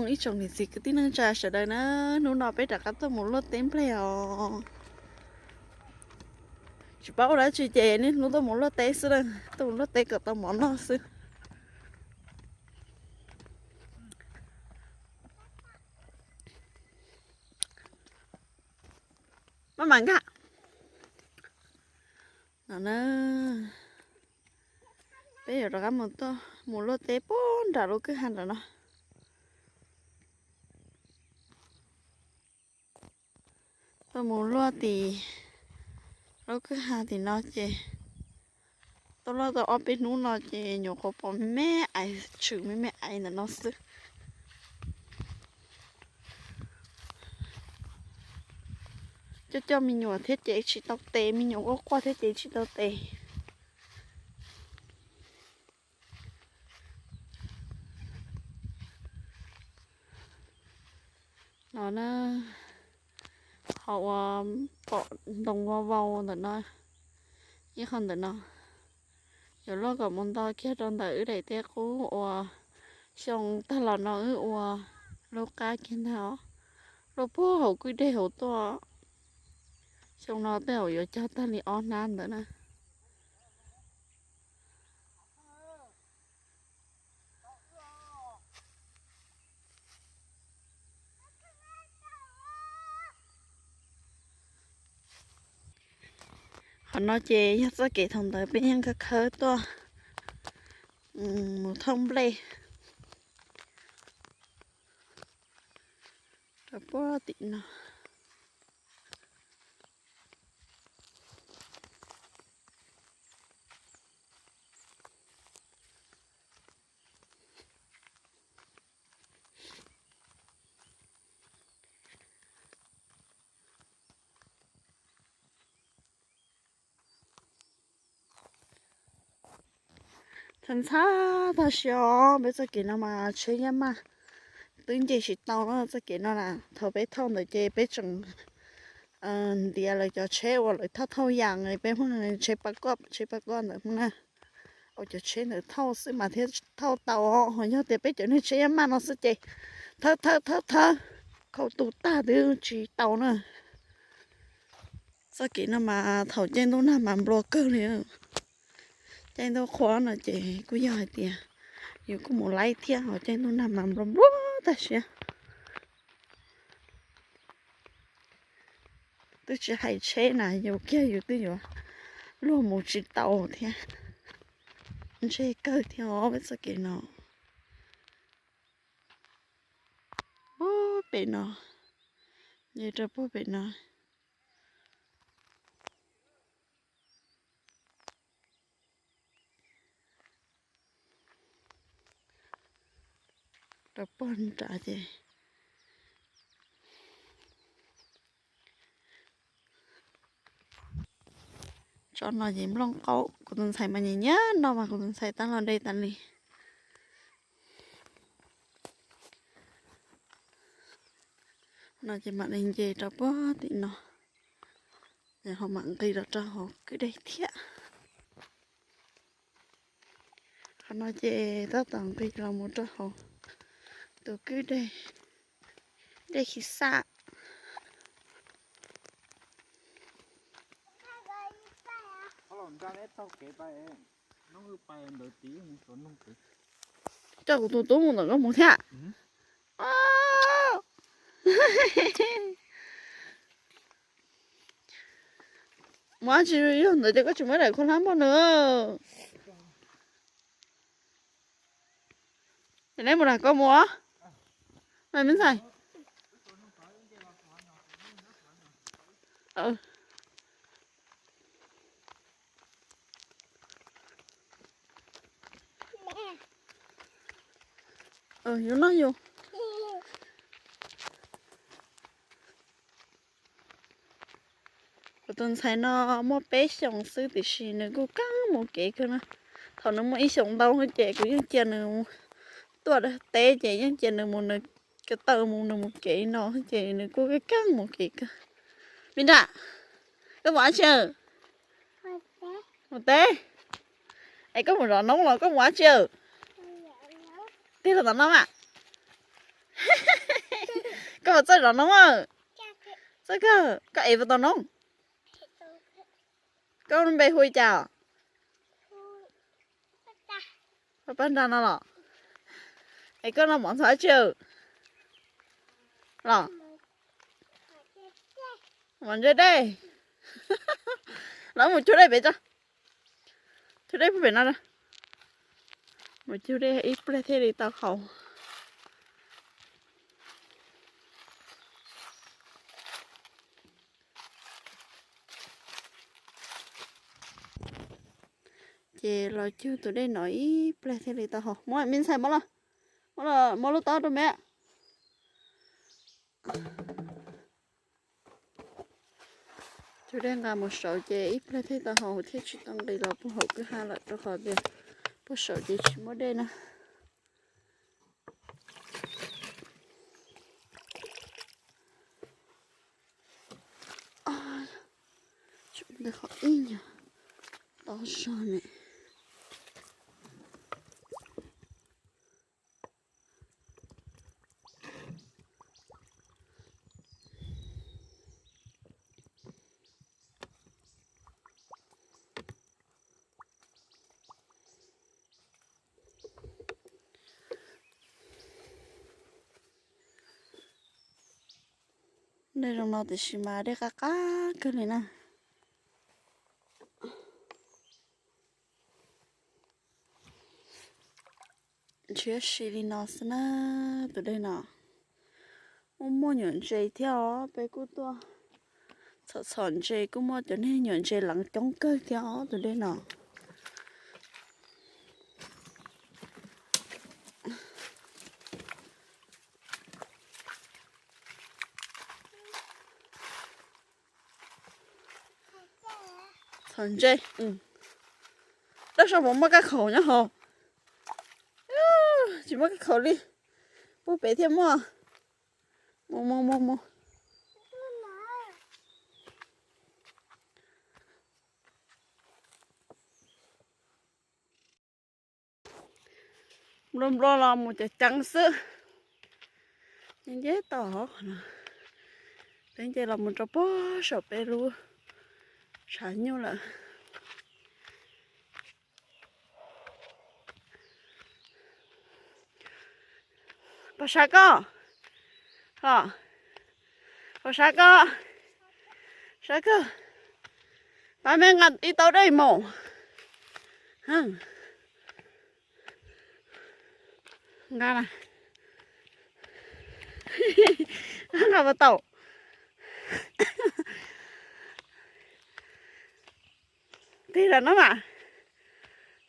Ib tsoom niam txiv kwv tij neej tsa sawv daws na, hnub no peb rov qab tuaj mus luaj teb nplej os. Tsis paub ua dab tsi ces niaj hnub tuaj mus luaj teb xwb na, tuaj mus luaj teb kom tau mov noj xwb. Maj mam nkag no na. Peb yuav rov qab mus tuaj mus luaj teb puag nram lub kwj ha nram no. Tuaj mus luaj tim lub kwj ha tim no ces tuaj luaj tau ob peb hnub no ces nyuam qhuav pom me me aiv, tshwm me me aiv ntawm no xwb. Coj coj me nyuam thiab ces tsis tau tes, me nyuam quaj quaj thiab ces tsis tau tes. No na, qhov uas pom ntoo vau vau ntawm no, ib qho ntawm no, yuav luaj kom mus nto kiag rau ntawm wb daim teb qub uas xyoo tag los no wb ua lub qab kiag ntag os. Luaj puag hauv kwj deg hauv tuaj. Xyoo no tej zaum yuav cog tag li ob hnab ntawd na. Qhov no ces yog txoj kev thaum ntawd peb yeej khawb khawb tuaj mus thauj nplej rau puag tim no. Txhab txhab tag siab os, peb txoj kev no mas tsheb yaj maj twb nce tsis tau na. Txoj kev no na, thaum peb thauj ntawd ces peb tseem ntiav lawv cov tsheb uas lawv thauj thauj yam, peb pheej tsheb pab koj, tsheb pab koj ntawd pheej na, ua cov tsheb ntawd thauj xwb mas thiaj thauj tau os. Ho yog tias peb cov niag tsheb yaj maj no xwb ces thawb thawb thawb thawb, khau tu tag twb tsis tau na. Txoj kev no mas thaum caij ntuj nag mas nplua kawg li. Caij ntuj qhua no ces kuj yog hais tias yus kuj mus laib thiab, ho caij ntuj nag mas nplua nplua tag siab. Twb tsis hais tsheb na, yus kiag yus twb yuav luag mus tsis tau thiab. Ntshe kawg thiab os peb txoj kev no. Puag pem no, nce rau puag pem no. Rau puag nrad ces tsob no ces nplooj qaub, kuv tus ntxhais mas nyiam nyiam noj mas kuv tus ntxhais tab los de tas li. No ces mam li nce rau puag tim no, ho mam nqis los rau hauv kwj deg thiab. Qhov no ces tab tom nqis los mus rau hauv tus kwj deg, dej Khis Xaj. Coj kuv tus tub mus ntawm koj mus thiab. Mus dab tsi yog ntawd ces koj tsis muab daim khuam hlab npog nws. Ces neb mus lam koj mus os. Mas me ntxhais. Yus noj yus. Kuv tus ntxhais no muaj peb xyoos xwb tiam sis nws kuj keeb mus kev kawg na. Thaum nws muaj ib xyoos ntau ces kuv yeej cia nws tuaj teb ces yeej cia nws mus nws ko taw mus nws mus kev no ces nws kuj keeb mus kev kawg. Me nram, koj mus dab tsi? Mus teb. Es koj mus zov noob los koj mus dab tsi? Tig los tom no mas. Koj puas txawj zov noob? Txawj kawg. Koj ev puas tau noob? Koj lub npe hu li cas? Koj pab nrag no los? Es koj noj mov ntxhov dab tsi los? Mov ntse dej. Los mus cug dej pem tso. Cug dej pem no. Mus cug dej ib pliag thiaj li tau haus. Ces los cug tus dej no ib pliag thiaj li tau haus. Muab me ntxhais muab los, muab los, muab lub taub rau me. Cug dej nqa mus saud ces ib pliag thiaj tau haus thiab tsis tau nqis los puag hauv kwj ha lawm rau qhov tias puag saud ces tsis muaj dej na. Ntawm qhov ib nyuag tau zog ne. Dej zoo no tiam sis mas dej qab qab kawg li na. Ntshiab si li no xwb na. Tus dej no muaj muaj nyuam ntses thiab os, peb kuj tuaj txhom txhom ntses, kuj muaj cov niag nyuam ntses leev coob kawg thiab os tus dej no. Txhom ntses, dab sab puas muaj kab khaum nyob hauv? Tsis muaj kab khaum li, puag pem thiaj muaj. Mus mus mus mus. Nplua nplua los mus ceev ceev xwb. Nce tau qhov no, peb nce los mus rau puag saum peb lub tshav nyuj lawm. Pov sav koj, pov sav koj, sav koj, pab me nqa ib tau dej mus. Nqa, nqa puas tau? Tig lawm no mas.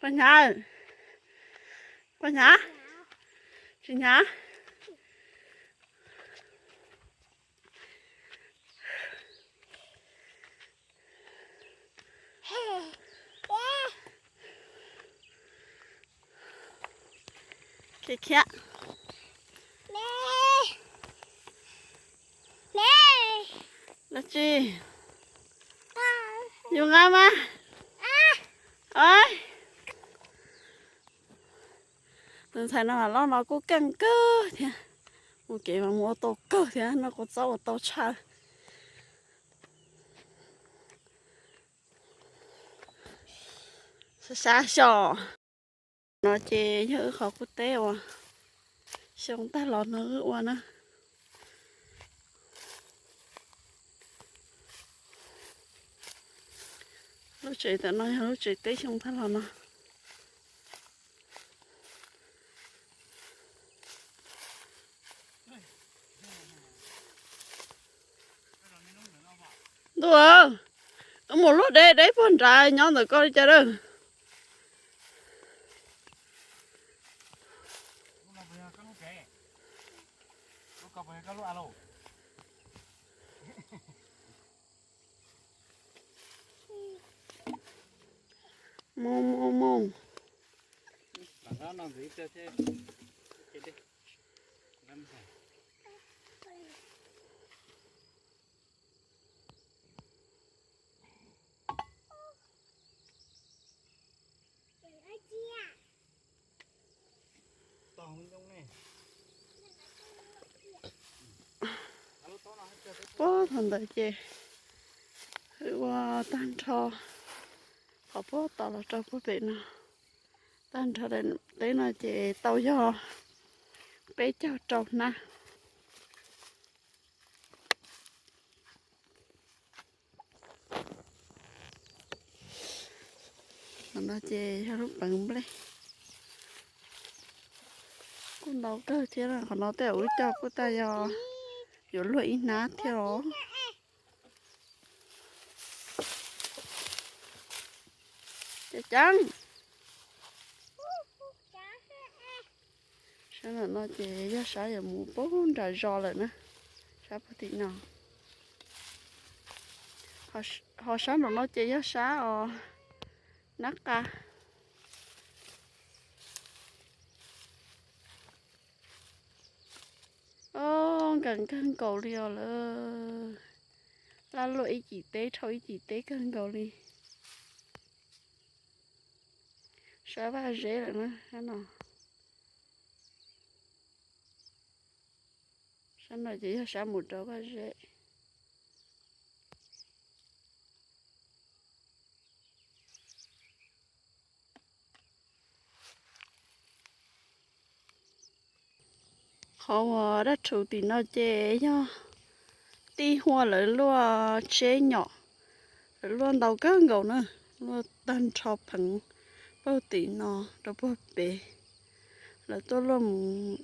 Koj hnyav, koj hnyav, tsis hnyav. Khiav khiav. Dab tsi? Yus nqa mas. Tus ntxhais no loj no kuj keej kawg thiab, mus kev mas mus ua tau kawg thiab, noj kua txob ua tau tshaj. Sab sab xyov. No ces yog wb qhov qub teb uas xyoo tag los no wb ua na. Lub tsev tam no yog lub tsev teb xyoo tag los no. Ntuj, wb mus luaj deb deb puag nrad nyob ntawm koj li cas lawm. Mus mus mus. Thaum ntawd ces wb ua tag nrho qhov puag tom los rau puag pem no, tag nrho daim teb no ces tau yog peb caug rau hnab. Qhov no ces yog lub peev nplej, kuj ntau kawg thiab. Qhov no tej zaum wb coj kuj tag yog yuav luag ib hnab thiab os. Cov ceeb, sab nram no ces yog sab yuav mus puag nram zos lawm na, sab puag tim no. Ho sab nraum no ces yog sab os, nab qa. Ob, nkag nkag nkaus li os lawm. Laj luaj ib cim teb dhau ib cim teb kawg nkaus li. Sab vaj zeb lawm na sab no. Sab no ces yog sab mus rau vaj zeb. Qhov uas dab rhuv tim no ces yog tij Huaj lawv luaj tsheb nyom, lawv luaj ntau kawg nkaus na, luaj tag nrho pheev puag tim no rau puag pem. Lawv tuaj luaj mus,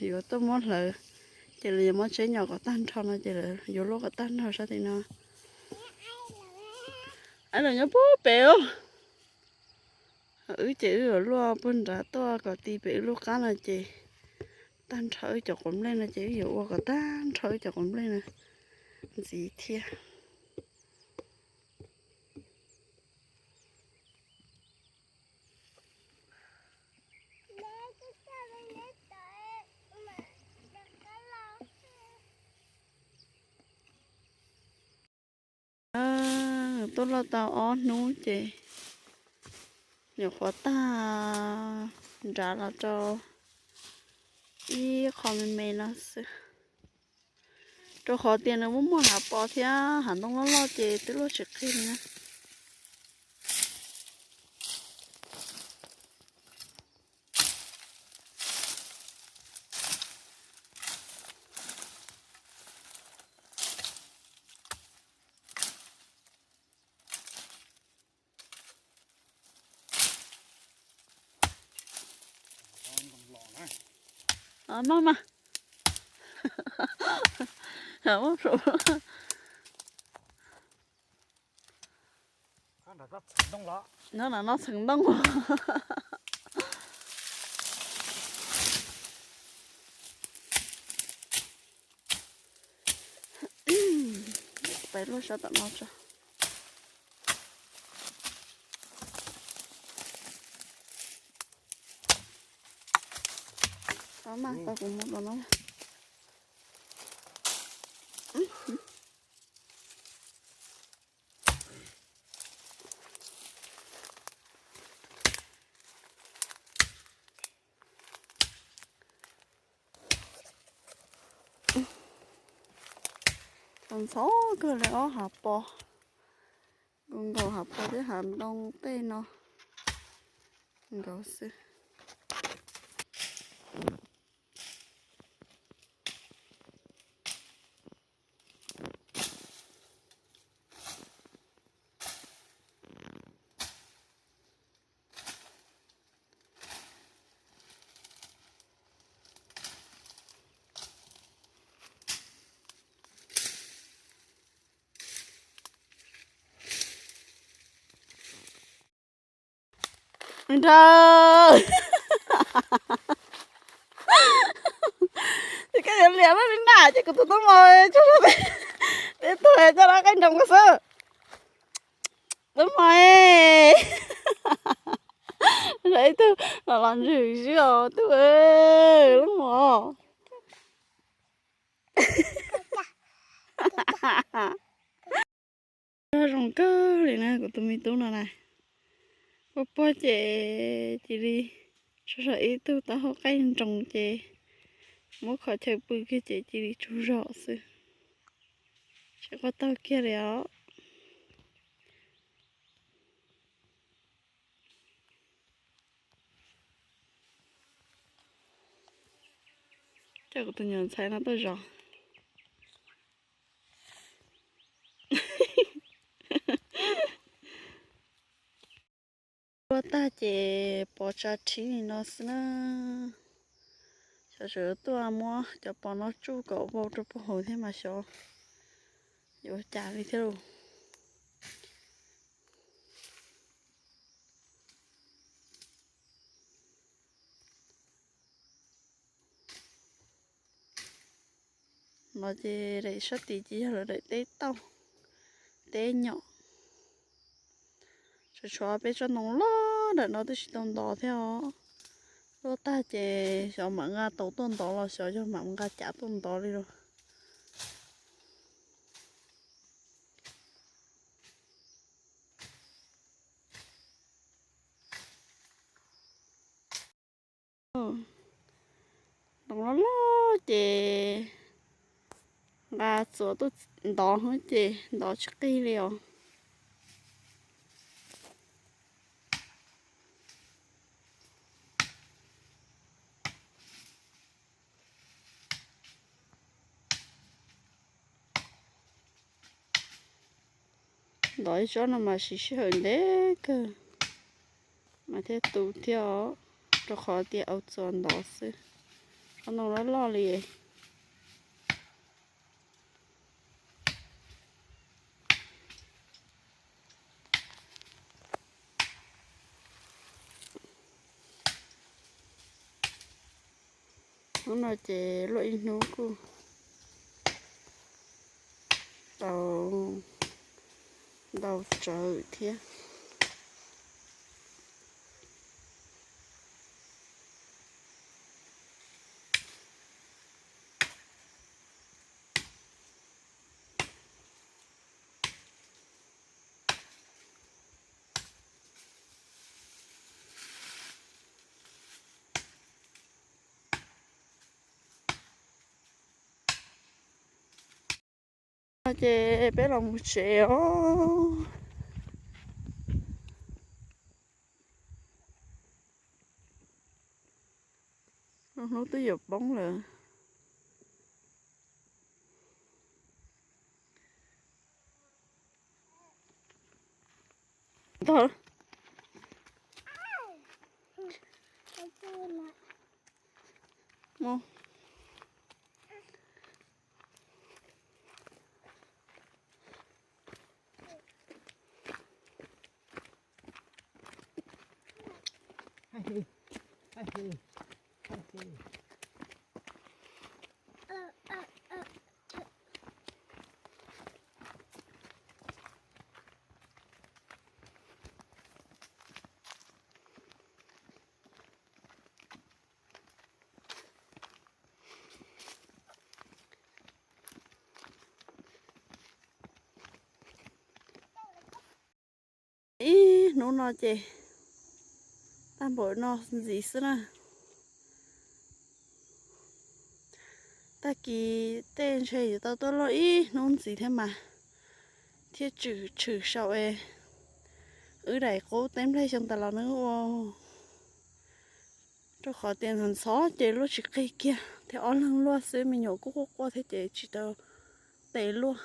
yuav tuaj muab hlawv, ces lawv yuav muab tsheb nyom kom tag nrho no ces lawv yuav luaj kom tag nrho sab tim no. Lawv nyob puag pem os. Wb ces wb yuav luaj puag nrad tuaj kom ti pem wb lub qab no ces tag nrho wb cov quav nplej no ces wb yuav ua kom tag nrho wb cov quav nplej no ntxiv thiab. Tuaj luaj tau ob hnub ces nyuam qhuav tag nrad los rau ib qho me me no xwb, rau qhov tias nws muaj muaj hav pos thiab hav ntoo loj loj ces twb luaj tsis qig li na. Maj mas, no txheem ntoo. Peb luaj sab tom no tso. Tau mas, tau kuv mus tom no. Txaus ntxov kawg li ob hav pos, nkaus nkaus hav pos thiab hav ntoo tej no nkaus xwb. Nrog, koj yuav liam lub li na ces kuv tus tub mos tsuag zog pem, peb tug coj los qaij nroos ko xwb. Tub mos, ib tug los los ntswg zib os tub, lub mos. Zoo kawg li na kuv tus me tub no na. Puag puag ces cia li tsuag zog ib tug taub hau qaij nroos ces muab qhov chaw pw kiag ces cia li tsaug zog xwb. Tsis quaj tag kiag li os. Coj kuv tus nyuam ntxhais no tuaj zov. Ua tag ces pov tsa rhib li no xwb na. Xyov tseem tuaj muab cov pov no tsuj kom vau rau puag hauv thiab mas xyov yuav cas li thiab lauj. No ces daim sab tid ces yog lawv daim teb tauj, teb nyom. Tshuav tshuav peb tsob ntoo loj ntawm no twb tsis tau ntov thiab os. Luaj tag ces xyov mam nqa tau tuaj ntov los xyov yog mam nqa cav tuaj ntov li lauj. Ntoo loj loj ces nqa txuas tuaj ntov ces ntov tsis qig li os. Ntov ib tsob no mas siv sij hawm ntev kawg mas thiaj tu thiab os, rau qhov tias au txuas ntov xwb. Tsob ntoo loj loj li. Hnub no ces luaj ib hnub kuj tau ntau tsawv thiab. Ces peb los mus tsev os. Hnub twb yuav poob lawm. Ib hnub no ces tag npaum no ntxiv xwb na. Tag kis tej ntshe yuav tau tuaj luaj ib hnub ntxiv thiab mas thiaj tshwm sau es wb daim qub teb nplej xyoo tas los no ua. Rau qhov tias ntxhov ntxhov ces luaj tsis qig kiag thiab ob leeg luaj xwb, me nyuam kuj quaj quaj thiab ces tsis tau tes luaj.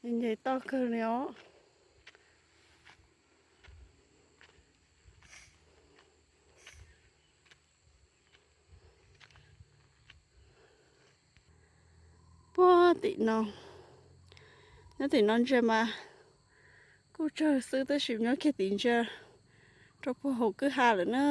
Nce toj kawg li os. Puag tim no, nyob tim no ntsia mas kuj tsawg xwb tab sis nyob kiag tim ntsia rau puag hauv kwj ha lawm na.